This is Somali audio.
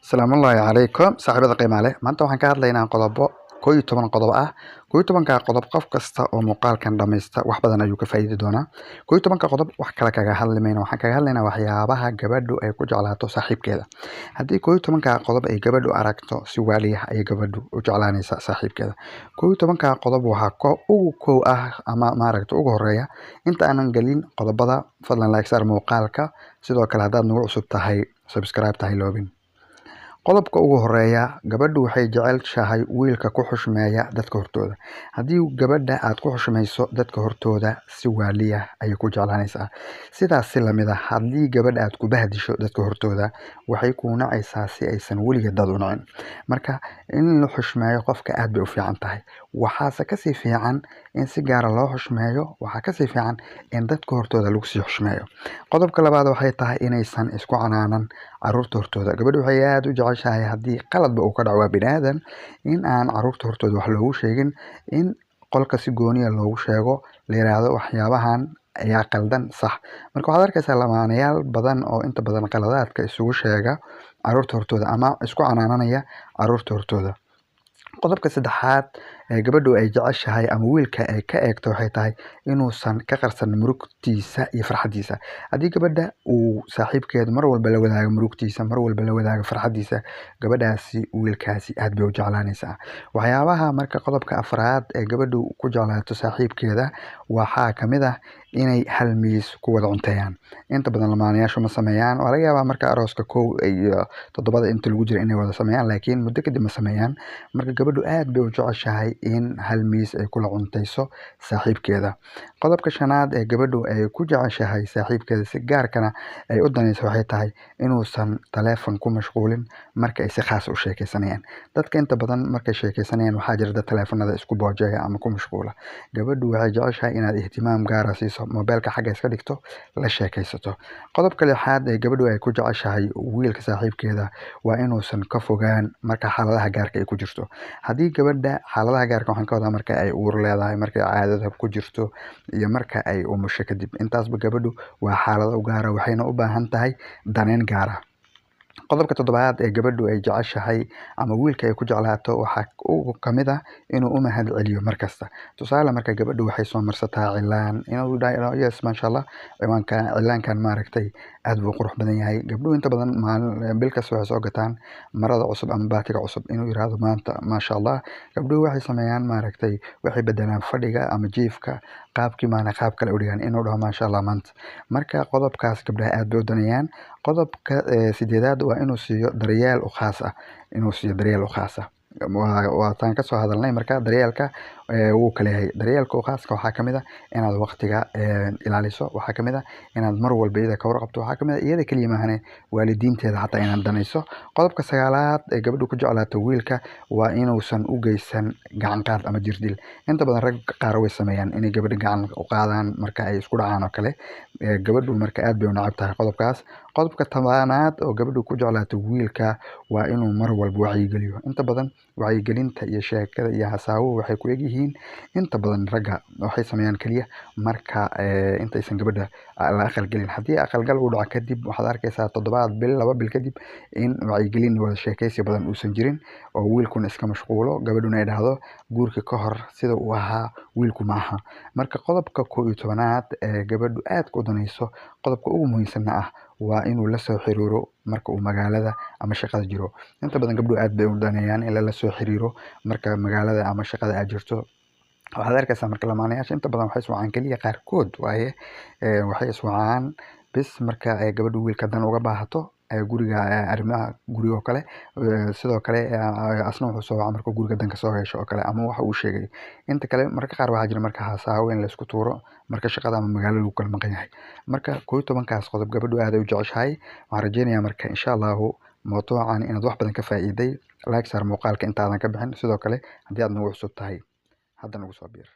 Asalaamu calaykum saaxiibada qiimaha leh. Maanta waxaan ka hadlaynaa qodobo 11 qodob ah. 11-ka qodob qof kasta oo muuqaalkan dhammaysta wax badan ayuu ka faa'iidi doonaa. 11-ka qodob wax kale kaga hadli mayno, waxaan kaga hadlaynaa waxyaabaha gabadhu ay ku jeclaato saaxiibkeeda. Haddii 11-ka qodob ay gabadhu aragto, si waali ah ayay gabadhu u jeclaanaysaa saaxiibkeeda. 11-ka qodob waxaa ugu kow ah ama maaragta ugu horeeya. Inta aanan gelin qodobada, fadlan like saar muuqaalka, sidoo kale haddaad nagu cusub tahay subscribe tahay loobin. Qodobka ugu horeeya, gabadhu waxay jeceshahay wiilka ku xushmeeya dadka hortooda. Haddii gabadha aad ku xushmayso dadka hortooda, si waali ah ayay ku jeclaanaysaa. Sidaas si lamid ah, haddii gabadha aad ku bahdisho dadka hortooda, waxay kuu nacaysaa si aysan weligeed dad u nacin. Marka in la xushmeeyo qofka aad bay u fiican tahay. Waxaase kasii fiican in si gaara loo xushmeeyo, waxaa kasii fiican in dadka hortooda lagu sii xushmeeyo. Qodobka labaad waxay tahay inaysan isku canaanan caruurta hortooda. Gabadhu waxay aad u jeceshahay haddii qaladba uu ka dhaco, waa bini'aadan, in aan caruurta hortooda wax loogu sheegin, in qolka si gooniya loogu sheego, la yiraahdo waxyaabahan ayaa qaldan sax. Marka waxaad arkaysaa lamaanayaal badan oo inta badan qaladaadka isugu sheega caruurta hortooda ama isku canaananaya caruurta hortooda. Qodobka saddexaad ee gabadhu ay jeceshahay ama wiilka ay ka eegto waxay tahay inuusan ka qarsan murugtiisa iyo farxadiisa. Haddii gabadha uu saaxiibkeed mar walba la wadaago murugtiisa, mar walba la wadaago farxadiisa, gabadhaasi wiilkaasi aad bay u jeclaanaysaa. Waxyaabaha marka qodobka afraad ee gabadhu ku jeclaato saaxiibkeeda waxaa ka mid ah inay hal miis ku wada cunteeyaan. Inta badan lamaanayaashu ma sameeyaan. Waa laga yaabaa marka arooska 1 iyo 7 inta lagu jiro inay wada sameeyaan, laakiin muddo kadib ma sameeyaan. Marka gabadhu aad bay u jeceshahay in hal miis ay kula cuntayso saaxiibkeeda. Qodobka shanaad ee gabadhu ay ku jeceshahay saaxiibkeeda, si gaarkana ay u danayso, waxay tahay inuusan taleefon ku mashquulin marka ay si khaas u sheekaysanayaan. Dadka inta badan markay sheekaysanayaan, waxaa jira dad taleefanada isku boojeeya ama ku mashquula. Gabadhu waxay jeceshahay inaad ihtimaam gaara siiso, mobeelka xagga iska dhigto, la sheekaysato. Qodobka lixaad ee gabadhu ay ku jeceshahay wiilka saaxiibkeeda waa inuusan ka fogaan marka xaaladaha gaarka ay ku jirto. Haddii gabadha xaaladaha gaarka, waxaan ka wadaa marka ay uur leedahay, marka ay caadada ku jirto iyo marka ay umusho kadib, intaasba gabadhu waa xaalado u gaara, waxayna u baahan tahay daneyn gaara. Qodobka toddobaad ee gabadhu ay jeceshahay ama wiilka ay ku jeclaato waxaa kamid ah inuu u mahad celiyo markasta. Tusaale, marka gabadhu waxay soo marsataa cilaan, inuu dhaho, "Yes, maasha Allah, ciwaanka cilaankan maaragtay aad buu u qurux badan yahay." Gabdhuhu inta badan maalin bil kasta waxay soo gataan marada cusub ama baatiga cusub, inuu yiraahdo, "Maanta maasha Allah." Gabdhuhu waxay sameeyaan, maaragtay, waxay bedelaan fadhiga ama jiifka, qaabkii maana qaab kale u dhigaan, inuu dhaho, "Maasha Allah maanta." Marka qodobkaas gabdhaha aad bay u daneeyaan. Qodobka sideedaad waa inuu siiyo daryeel u khaas ah. Inuu siiyo daryeel u khaas ah waataan kasoo hadalnay. Marka daryeelka wuu kala yahay. Daryeelka u khaaska waxaa kamid ah inaad waqtiga ilaaliso, waxaa kamid ah inaad mar walba iyada ka warqabto, waxaa kamid ah iyada keliya maahane waalidiinteeda xataa inaad danayso. Qodobka sagaalaad ee gabadhu ku jeclaato wiilka waa inuusan u geysan gacan qaad ama jirdil. Inta badan rag qaar way sameeyaan inay gabadha gacan u qaadaan marka ay isku dhacaan oo kale. Gabadhu marka aad bay u neceb tahay qodobkaas. Qodobka 10aad oo gabadhu ku jeclaato wiilka waa inuu mar walba wacyigeliyo. Inta badan wacyigelinta iyo sheekada iyo hasaawuhu waxay ku egyihiin, inta badan ragga waxay sameeyaan keliya marka intaysan gabadha la aqal gelin. Haddii aqalgal uu dhaco kadib, waxaad arkaysaa toddobaad, bil, 2 bil kadib in wacyigelin, wada sheekaysi badan uusan jirin, oo wiilkuna iska mashquulo, gabadhuna ay dhahdo, "Guurka ka hor sida uu ahaa wiilku ma aha." Marka qodobka 11aad ee gabadhu aadka u danayso, qodobka ugu muhiimsanna ah, waa inuu la soo xiriiro marka uu magaalada ama shaqada jiro. Inta badan gabdhuhu aad bay u daneeyaan in lala soo xiriiro marka magaalada ama shaqada aad jirto. Waxaad arkaysaa marka lamaanayaasha inta badan waxay iswacaan keliya, qaarkood waaye, waxay iswacaan bis marka ay gabadhu wiilka dan uga baahato guriga, arrimaha guriga oo kale. Sidoo kale asna wuxuu soo wacaa markuu guriga dan kasoo hesho oo kale ama waxa uu sheegay. Inta kale mararka qaar waxaa jira marka hasaawo in la isku tuuro marka shaqada ama magaalada lagu kala maqan yahay. Marka 11-kaas qodob gabadhu aad ay u jeceshahay. Waxaan rajeynayaa marka insha Allahu mawduucan inaad wax badan ka faa'iiday. Like saar muuqaalka intaadan ka bixin. Sidoo kale haddii aad nagu cusub tahay, hadda nagu soo biir.